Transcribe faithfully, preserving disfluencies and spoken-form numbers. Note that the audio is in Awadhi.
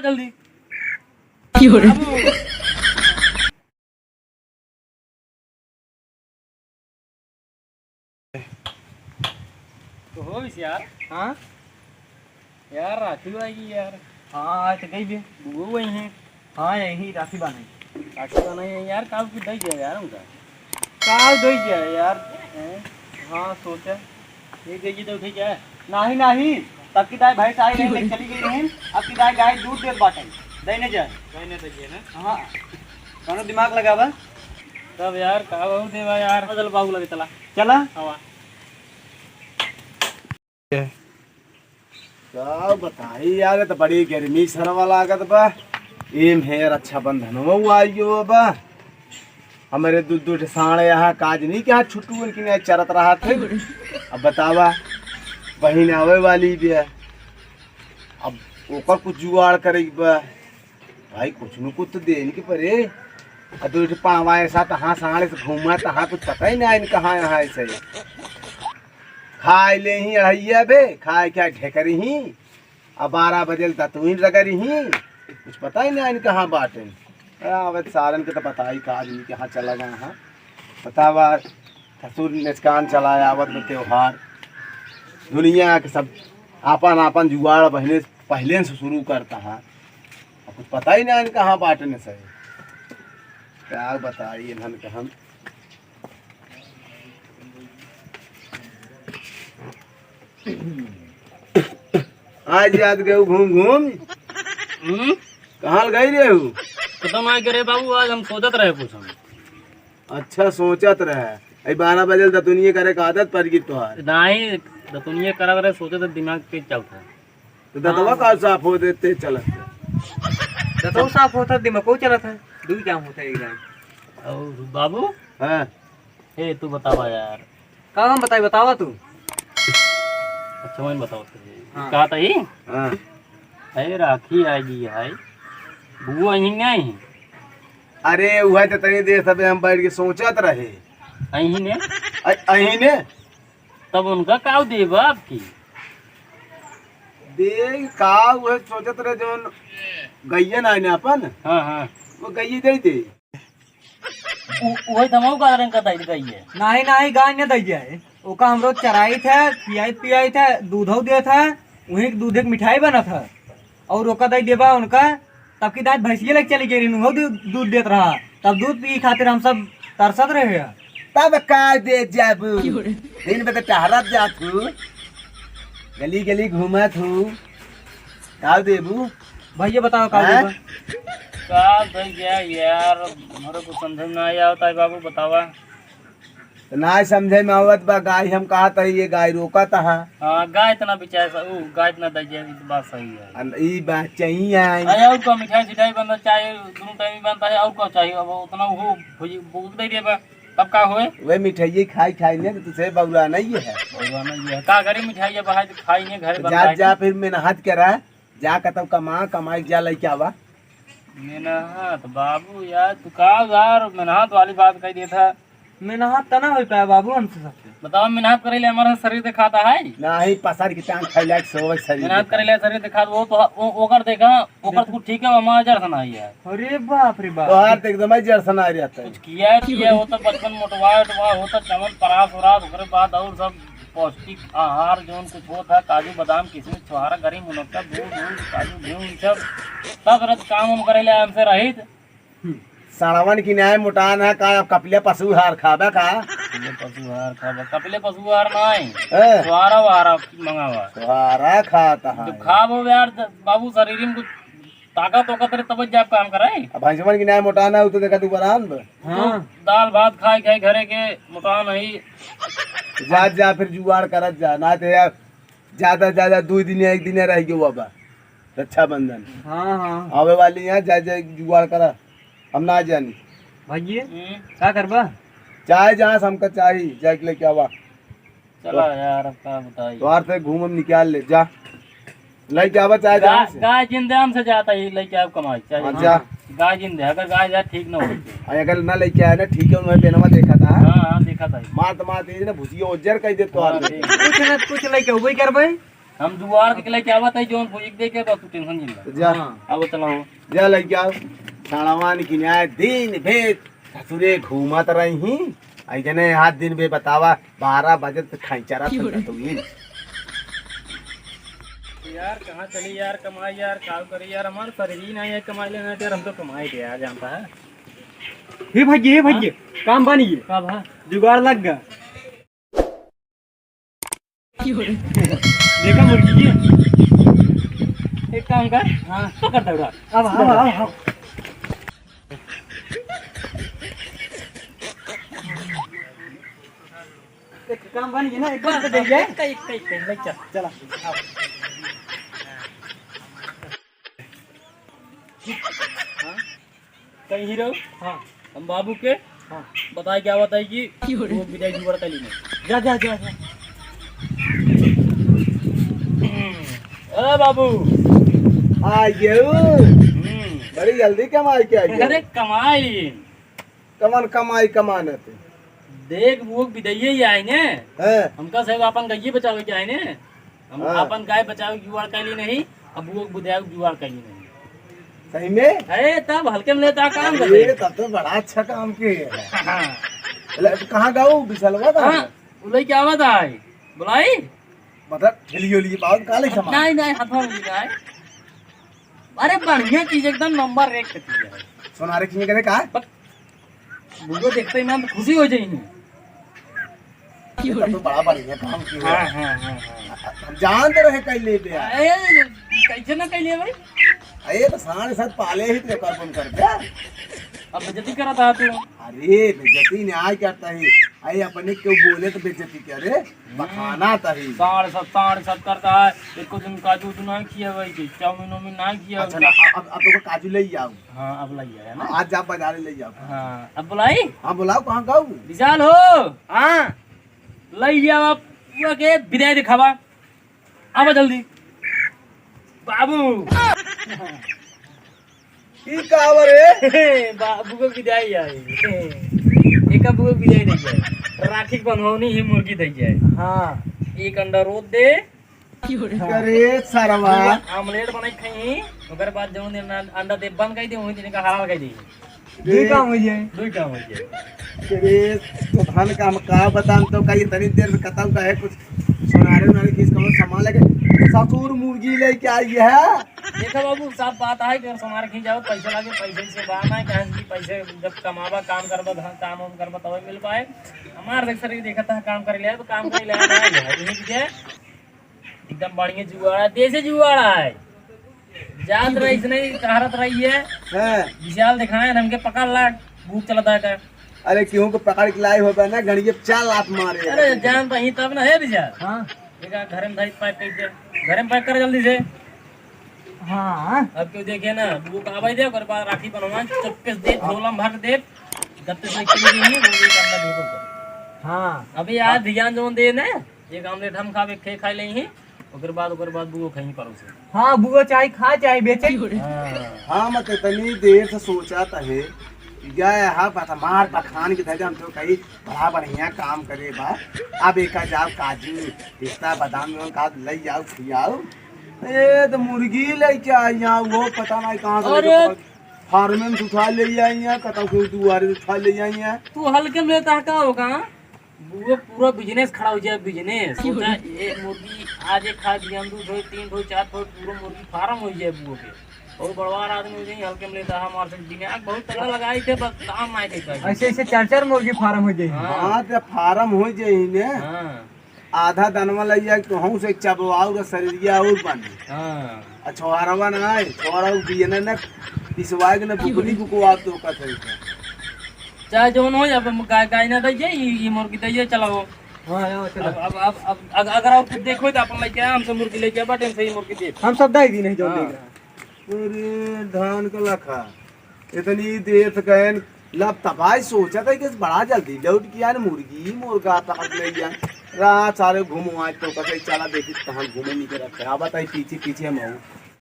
जल्दी। तो होइस यार। हाँ? यार, राखी आइगी यार। हाँ, आज तो गई बे। वो वही है। हाँ, यही राखी बान्हे। राखी बान्हे है यार, काल की दई गया यार उनका। काल दई गया यार। हैं? हाँ, सोचा। ये देखिए तो उठे क्या है? नाही, नाही। तब की दाई भैंस आई रही, चली गई रही। अब की दाई गाय दूध देत बाटे। दई न जाए। दई न दे ना। हाँ। कौनो दिमाग लगावा। तब यार, का बहुत देवा यार। चल बाबू लगे चला। चला? हवा। का बताई यार, ये तो बड़ी गर्मी सरवा लागत बा। एम है यार, रक्षाबंधनवा आइयो बा। हमरे दू दू ठे साँड़ यहाँ काज नहीं, क्या छुट्टू उनकी नहीं चरत रहा थे। अब बतावा, बहिन आवे वाली भी है, अब ओकर कुछ जुगाड़ करे के बा। भाई, कुछ न कुछ तो देन के परे। आ दो ठे पावा ऐसा तहाँ साँड़ से घूमा, तहाँ कुछ पता ही नहीं कहाँ यहाँ ऐसे। खाए ले ही अढ़ैया बे, खाए क्या ढेकरी ही। अब बारह बजे ले दतुइन रगरी ही। कुछ पता ही नहीं कहाँ बाटे। अरे, आवत सारन के तो पता ही का आदमी कहाँ चला गया है। बतावा, ससुर निचकान चला आवत में त्योहार। दुनिया के सब आपन आपन जुगाड़ बहने पहले से शुरू करता है। अब कुछ पता ही नहीं कहाँ बाटे न सही। का बताई इन्हन के हम। आज याद गए घूम घूम। हम्म? कहाँ गई रहे हो? पता नहीं करे बाबू, आज हम सोचत रहे कुछ हम। अच्छा, सोचत रहे। अई बारह बजे ले दतुनिये करे का आदत पड़ गई तोहार। नहीं, दतुनिये करा करे सोचे तो दिमाग तेज चलता है। तो दतवा हाँ। का साफ हो देते चलत है। दतवा साफ होता, दिमाग को चलत है। दू काम होता है एक दान। और बाबू? हाँ। ए, तू बतावा यार। का हम बताई, बतावा तू। अच्छा, मैं बताओ तो। हाँ। का तही? हाँ। अरे, राखी आइगी है। बुआ यहीं नहीं? अरे, वह तो तनी देर सबे हम बैठ के सोचत रहे। अहीं ने? अ-, अहीं ने? तब उनका का देबा आपकी? दे, का वह सोचत रहे, जौन गइया ना है ना अपन? हाँ, हाँ। वो गइया दे दे। उ-, उहे तमहू का रंग का दई गई है। नाही, नाही, गाय न दई है। ओका हम रोज चराइत है, पियाइत, पियाइत है, दूधौ देत है, उही के दूधे के मिठाई बनत है। और ओका दई देबा उनका, तब की दाई भैंसिया लेके चली गई रही, उहो दू-, दूध देत रहा। तब दूध पी खातिर हम सब तरसत रहे हैं। तब का दे जाबू? दिन भर तो टहरत जात हूँ, गली गली घूमत हूँ, का देबू? भैया बताओ का हैं? देबा? का भैया यार, हमरे को समझ में ना आवता है बाबू, बतावा। तो ना समझे में आवत बा, गाय हम कहत है, ये गाय रोकत है। हाँ, गाय इतना बेचारे सा, ऊ, गाय इतना दे जाए, ई तो बात सही है। अन ई बात चाहिए है। अरे, और का मिठाई सिठाई बनता, चाहे दोनों टाइम ही बनता है, और का चाहिए? अब उतना वो भुज-, भूख दे दिए बा, तब का होए? वे मिठाई खाई खाई ने, तो तुझे बउरा नहीं है। बउरा नहीं है। का करी मिठाई अब है, तो खाई ने, घरे तो बनता जा, है। जा फिर मेहनत करा, जा कतौ कमा, कमाई के जा लइके आवा। मेहनत, बाबू यार, तू का यार मेहनत वाली बात कह दिया था। मेहनत त ना हो पाए बाबू हमसे सबसे। बताओ, मेहनत करे ले हमारा शरीर दिखाता है? नाही, पसर की टांग फैला के सोवे शरीर मेहनत दिखाता। करे ले शरीर दिखाता, वो तो, वो, ओकर देखा, ओकर देखा। कुछ ठीक है, हमारा जड़ से ना है यार। अरे बाप रे बाप। तोहार तो एकदम ही जड़ से ना रहता है। कुछ किया है, किया है, वो तो बचपन मोटवा, उटवा, वो तो चमन परास उरास, ओकरे बाद और सब पौष्टिक आहार जौन कुछ होत है, काजू, बादाम, किशमिश, छोहारा, गरी, मुनक्का, दूध, दूध, काजू, घी, ई सब, सब तरह के काम हम करे ले हमसे रहित। सड़वन की न्याय मोटान है का, अब कपिले पशु हार खाबे का? कपिले पशु हार खाबे, कपिले पशु हार ना है। ए। छोहारा वहारा मंगावा। छोहारा खाता है। जो खाबो यार, बाबू, शरीर में कुछ ताकत ओकत रहे तब जाब काम करे। अब भैंसवन की नाय मोटाना हो तो देखा तू बरान बा। हाँ। दाल भात खाए खाए घरे के मोटा नहीं। जा, जा फिर जुगाड़ करत जा, ना तो यार ज्यादा, ज्यादा दो दिन या एक दिन रह गयो बाबा रक्षाबंधन। हाँ, हाँ। आवे वाली है, जा, जा जुगाड़ करा, हम ना जानी। भैया, हम्म। का करबा? चाहे जहाँ से हमका चाही, जाके लेके आवा। चला यार, अब का बताई। तोहार से घूम हम निकाल ले, जा। लइके आवा चाहे गा-, जहाँ से। गाय जिंदे हमसे जाता ही, लइके आव कमाई, चाहे हाँ, हाँ। जा। गाय जिंदे, अगर गाय जा ठीक ना होई तो। आ, अगर ना लइके आए ना, ठीक है, मैं बेनवा देखा था। हाँ, हाँ, देखा था। मार तो मार दे ना, भुजिया उज्जर कह दे तो हाँ, आ ठीक। कुछ ना कुछ लइके अउबे करबे। हम जुगाड़ के लेके आवत है, जौन पूछी के देके, बस तू tension जिन ले। जा। हाँ। अब चलाओ। जा लइका, सड़वान की न्याय दिन भे ससुरे घूमत रही। आई जने हाथ दिन भे बतावा, बारह बजे तक खाई चरा क्यों रे? तू ही। यार, कहाँ चली यार कमाई यार, का करी यार, हमार शरीर ही नहीं है कमाई लेना यार, हम तो कमाई के यार, जानता है। हे भैया, हे भैया, हाँ? काम बनी है। का भा? जुगाड़ लग गया। देखा मुर्गी के। एक काम कर, हाँ। पकड़ दौड़ा। अब, अब, अब, अब। एक काम बन गई ना, एक बार तो दे जाए। एक, एक, एक, एक, ले चल। चला। हाँ? कहीं हीरो? हाँ। हम बाबू के हाँ। बताए क्या बताए कि क्यों रे? वो विदाई जुगाड़ कर ली नहीं। जा, जा, जा, जा। ए बाबू। आ गयो। हम्म। बड़ी जल्दी कमाई के आ गयो। अरे कमाई। कमन कमाई कमानत? देख, वो विदैये ही आए ने। हैं? हमका सब अपन गइये बचावे के आए ने। हम हाँ। अपन गाय बचावे की जुगाड़ कैली नहीं, अब वो विदाई की जुगाड़ कैली नहीं। सही में? अरे, तब हल्के में लेता काम अरे, करे। तब तो बड़ा अच्छा काम के है। हाँ। ले, तो कहाँ गाऊ, बिसलवा था? हाँ, वो लेके आवा था, बुलाई? मतलब, ठेलियो लिए, बाउन का ले सामान? नहीं, नहीं, हाथों में नहीं है। अरे, बढ़िया चीज, एकदम नंबर एक की चीज है। सोनारे की करे का? बस, बुढ़ो देखते ही ना तो खुशी हो जाएंगे। ये तो, तो बड़ा बढ़िया काम किया। हाँ, हाँ, हाँ, हाँ। हम जानते रहे कई ले बे। ए, कैसे ना कई ले भाई? अरे तो साढ़े सात पाले ही तो कर बंद कर दे। अब बेइज्जती करा था तू। अरे बेइज्जती नहीं आय करता है। अरे अपने क्यों बोले तो बेइज्जती करे? हम्म। बखाना था ही। साढ़े सात, साढ़े सात करता है। एको दिन काजू तो ना किया भाई जी, चाउमीन वाउमीन ना किया। अच्छा, ना, अब, अब, अब तो काजू ले ही आओ। हाँ, अब लइया है ना? आज जा बाजारे ले जाओ। हाँ, अब बुलाई? हाँ, बुलाओ, कहाँ गाऊ? विशाल हो? हाँ। लइया अब बुआ के विदाई दिखावा। आवा जल्दी। बाबू। ई का आवा रे? बाबू को विदाई आई। एक बाबू को विदाई दे जाए। राखी के बंधवनी ही मुर्गी दे जाए। हाँ। एक अंडा रोज दे। अरे सरवा। आमलेट बनाई खाई, ओकर बाद जौन दिन अंडा दे बंद कर दे, वही दिन का हलाल कर दे। दुई काम हो जाए। दुई काम हो जाए। अरे तो धन का हम का बतान तो का इतनी देर से कतौ का है कुछ सोनारे उनारे किस कमर सामान लेके ससुर मुर्गी लेके आई है। देखो बाबू, सब बात है कि सोनार खींच जाओ, पैसे लागे, पैसे से बात है, कहाँ से पैसे जब कमाबा, काम करबा, धन काम वाम करबा तब मिल पाए। हमार देख सर देखा था काम कर लिया तो काम कर लिया है, यही के एकदम बढ़िया जुआड़ा, देसी जुआड़ा है। जात रही इसने टहरत रही है। हाँ। विशाल दिखाए हमके पकड़ ला, भूख चलता है का। अरे केहू को पकड़ के लाई होबे ना, गणिये चार लात मारे। अरे जान तो ही तब ना है विशाल। हाँ। देखा घर में धाई पैक कर दे, घर में पैक कर जल्दी से। हाँ। अब क्यों देखे ना, वो का भाई दे, ओकर बाद राखी बनवान, चुपके से दे, झोला में भर दे, गत्ते से निकल गई है, वो भी अंदर ढूंढो। हाँ। अभी आज ध्यान जोन दे ना, एक आमलेट हम खाबे, खे खाई लेही, ओकर बाद, ओकर बाद बुओ खाई परोसे। हाँ, बुओ चाहे खा, चाहे बेचे। हाँ। हाँ, मत इतनी देर से सोचा त है, गए हा बस हमार बखान के धजा, हम तो कही बड़ा बढ़िया काम करे बा। अब एका जाओ काजू, पिस्ता, बादाम, जौन का लई जाओ, खियाओ। ए, तो मुर्गी लेके आई यहाँ, वो पता नहीं कहाँ से अरे! लेके फार्म में से उठा ले आई यहाँ, कतौ के दुआरे से उठा ले आई यहाँ। तू हल्के में लेता है का होगा? वो पूरा बिजनेस खड़ा हो जाए, बिजनेस। क्यों? सोचा, एक मुर्गी आज एक खा, बिहान दू ठो, तीन ठो, चार ठो, पूरा मुर्गी फार्म हो जाए बुओ के। बहुत बड़वार आदमी हो जाए, हल्के में लेता है, हमारे से दिमाग बहुत तगड़ा लगाई थे, बस काम ना करता है। ऐसे, ऐसे चार, चार मुर्गी फार्म हो जाए। हाँ। हाँ, तो फार्म हो जाए ने। हाँ। आधा दनवा लइया के तोहू से चबवाऊ रे शरीरिया और बने। हाँ। आ छोहरवा ना आए, छोहरवा बियने न पिसवाए के न बुकनी बुकवा तो का सही से। चाहे जौन हो, अब हम गाय, गाय ना दइए, ई, ई मुर्गी दइए, चलाओ। हाँ, हाँ, चलो। अब, अब, अब, अब अग-, अगर और कुछ देखो तो अपन लेके आए, हमसे मुर्गी लेके आए, बट हमसे ही मुर्गी दे। हम सब दे दी नहीं, जौन हाँ। देख रहा है। अरे, धान का लखा। इतनी देर से गए, लब तबाही सोचा था कि बड़ा जल्दी लौट के आए, मुर्गी, मुर्गा पकड़ ले जाए। रात सारे घूमो आज तो कहीं चला देखी कहाँ घूमे नहीं के रखे। आ बताई पीछे, पीछे हम आऊ।